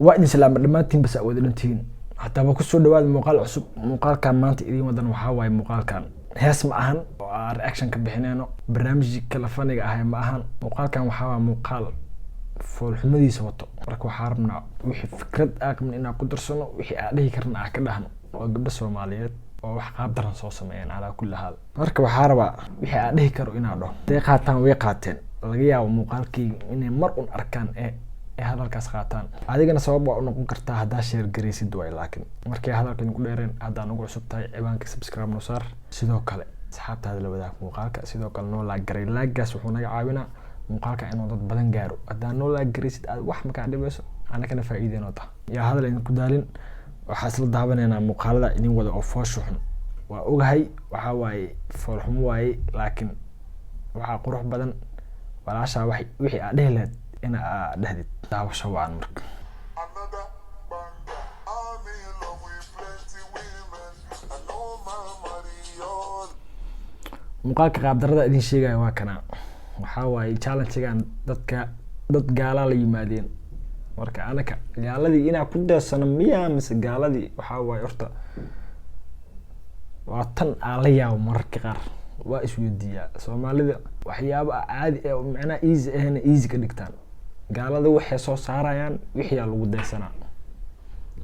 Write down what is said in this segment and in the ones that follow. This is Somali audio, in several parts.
Waa idin salaama dhammaantiin, bas wada dhantihiin. Haddaba kusoo dhawaada muuqaal cusub. Muuqaalkan maanta idiin wadan waxaa waaye muuqaalkan hees ma ahan oo aan reaction ka bixineyno, barnaamij kala faniga ahay ma ahan. Muuqaalkan waxaa waa muuqaal foolxumadiisa wato. Marka waxaa rabnaa wixii fikrad aa qabna inaan ku darsano, wixii aa dhihi karna aa ka dhahno. Waa gabdho Soomaaliyeed oo wax qaab daran soo sameeyeen. Calaa kulli xaal, marka waxaa rabaa wixii aa dhihi karo inaa dhaho. Haday qaataan, way qaateen. Laga yaabo muuqaalkayga inay mar un arkaan ee hadalkaas qaataan. Adigana sabab waa u noqon kartaa haddaa share garaysid waay. Laakiin markay hadalka idinku dheereen, haddaan ugu cusub tahay ciwaanka, subscribe noo saar. Sidoo kale asxaabtaada la wadaag muuqaalka. Sidoo kale noo like garay. Like-gaas wuxuu naga caawinaa muuqaalka inuu dad badan gaaro. Haddaa noo like garaysid, aad wax makaa dhibayso, anakana faa'iideynoo tah. Yaa hadal idinku daalin, waxaa isla daawanaynaa muuqaalada idin wada oo foosha xun. Waa ogahay, waxaa waaye foolxumo waaye, laakiin waxaa qurux badan walaashaa wax wixii aad dhihi lahayd ina aa dhahdid. Daawasho wacan marka. Another banger. I'm in love with plenty women. I know my marry all. Muuqaalka qaabdarada idin sheegaya waa kana. Waxaa waaye challenge-gan dadka dad gaalaa la yimaadeen. Marka anaka gaaladii inaa ku deersano miyaa, mise gaaladii? Waxaa waaye horta waa tan aan la yaabo. Mararka qaar waa isweydiiyaa, Soomaalida waxyaaba caadi ee macnaha easy ahna easy ka dhigtaan. Gaalada waxay soo saarayaan wixiyaa lagu deesanaa.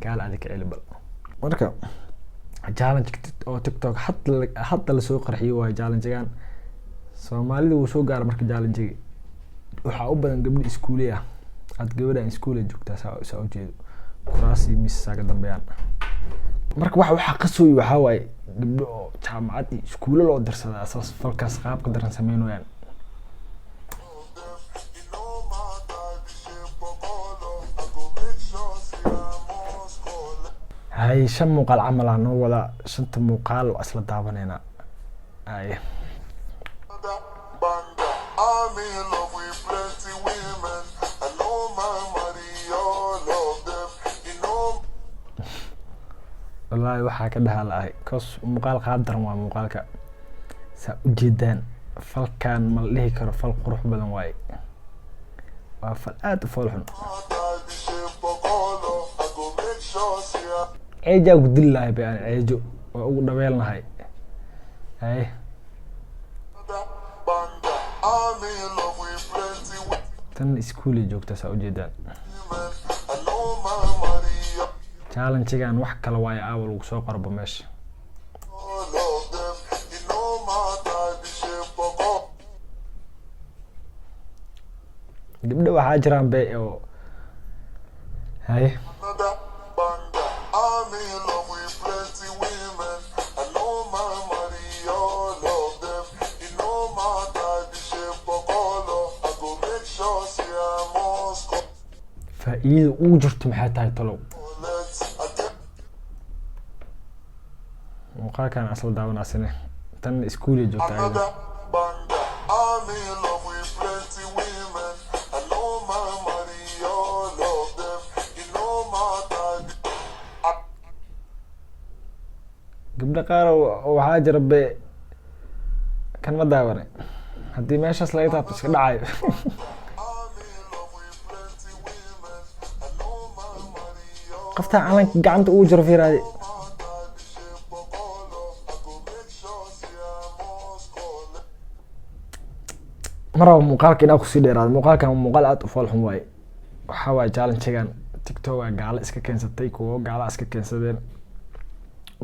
Gaala adika celi bal. Marka challenge oo TikTok hadda lasoo qarxiyo waayo challenge-gan Soomaalida wuu soo gaara. Marka challenge-gi waxaa u badan gabdho iskuule ah. Aad gabadhan iskuule joogtaa, saa ujeedo, kuraas iyo miisasaa ka dambeeyaan. Marka waxaa qasooy waxaa waaye gabdho oo jaamacad iyo iskuulo loo dirsadaa saas falkaas qaabka daran sameynayaan. Them. It no matter the shape or color. I go make sure say I must collect. Hay, shan muuqaal camal aa noo wadaa. Shanta muuqaal waa isla daawaneynaa. Hay. Another banger. I'm in love with plenty women. I know my marry all of them. You know Wallaahi waxaa ka dhaha la-ahay cause muuqaal qaab daran waa muuqaalka. Saa ujeedaan, falkan ma la dhihi karo fal qurux badan waaye, waa fal aad u fool xun. Matter the shape or color. I go make sure say I Ceejaa ku dili lahay bay aan ceejo waa ugu dhabeelnahay. Haye. Another banger. I'm in love with plenty Tan iskuulay joogtaa, saa ujeedaan. women. I know my marry Challenge-gan wax kale waaye, aawa lagu soo qorbo meesha. all of them. It no matter the shape or color. Gabdho waxaa jiraan be oo haye. Another banger. I'm in love with plenty women. I know my marry all of them. It no matter the shape or color. I go make sure say I must Faa'iidada ugu jirto maxay tahay talow? collect. I get Muuqaalkan asla daawanaasine. Tan iskuulay joogtaa ayada. Another banger. I'm in love with plenty women. I know my marry all of them. It no matter the Gabdho qaar oo waxaa jira be kan ma daawane, haddii meeshaas laga taabto iska dhacayo. I'm in love with plenty women. I know my marry all Qoftaa calanka gacanta ugu jiro fiiraadi. Matter the shape or color. I go make sure say I must collect. Ma rabo muuqaalka inaa kusii dheeraado. Muuqaalkan waa muuqaal aad u fool xun waaye. Waxaa waaye challenge-gan TikTok aa gaalo iska keensatay, kuwo gaala iska keensadeen,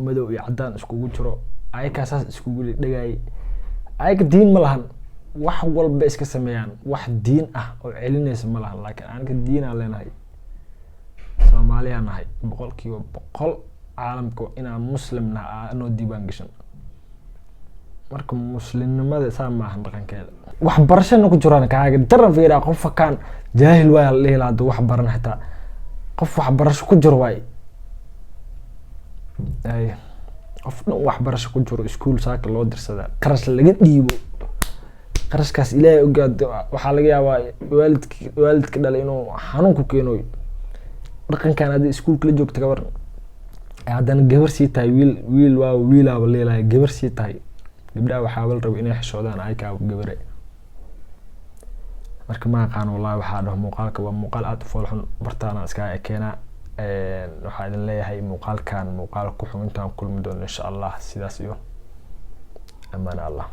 madow iyo caddaan iskugu jiro, ayakaa saas iskugu dhegayay. Ayaga diin ma lahan, wax walba iska sameeyaan, wax diin ah oo celinaysa ma lahan. Laakiin aniga diinaa leenahay, Soomaaliyaa nahay, 100% caalamka inaan Muslim nahay anoo diiwaan gashan. Marka muslimnimada saa maahan dhaqankeeda. Waxbarashana ku jiraan kaaga daran. Fiiraa, qofka kaan jaahil waaya la dhihi lahaa hadduu wax baran. Xitaa qof waxbarasho ku jiro waay. Ay, qof dhan waxbarasho ku jiro, iskuul saaka loo dirsadaa, qarash laga dhiibo, qarashkaas Ilaahay ogaado. Waxaa laga yaabaa waalidka dhalay inuu xanuun ku keenoy dhaqankan. Haddii iskuulka la joogto gabar, haddana gabar sii tahay, wiil waa wiilaaba leelahay, gabar sii tahay. Gabdhaha waxaa la raba inay xishoodaan, aykaaba gabare. Marka ma aqaan wallahi waxaa dhaho, muuqaalka waa muuqaal aada u foolxun. Bartaana iskaga ekeenaa. Waxaa idin leeyahay muuqaalkan muuqaal ku xun intaan kulmi doono, insha Allah, sidaas iyo amaana Allah.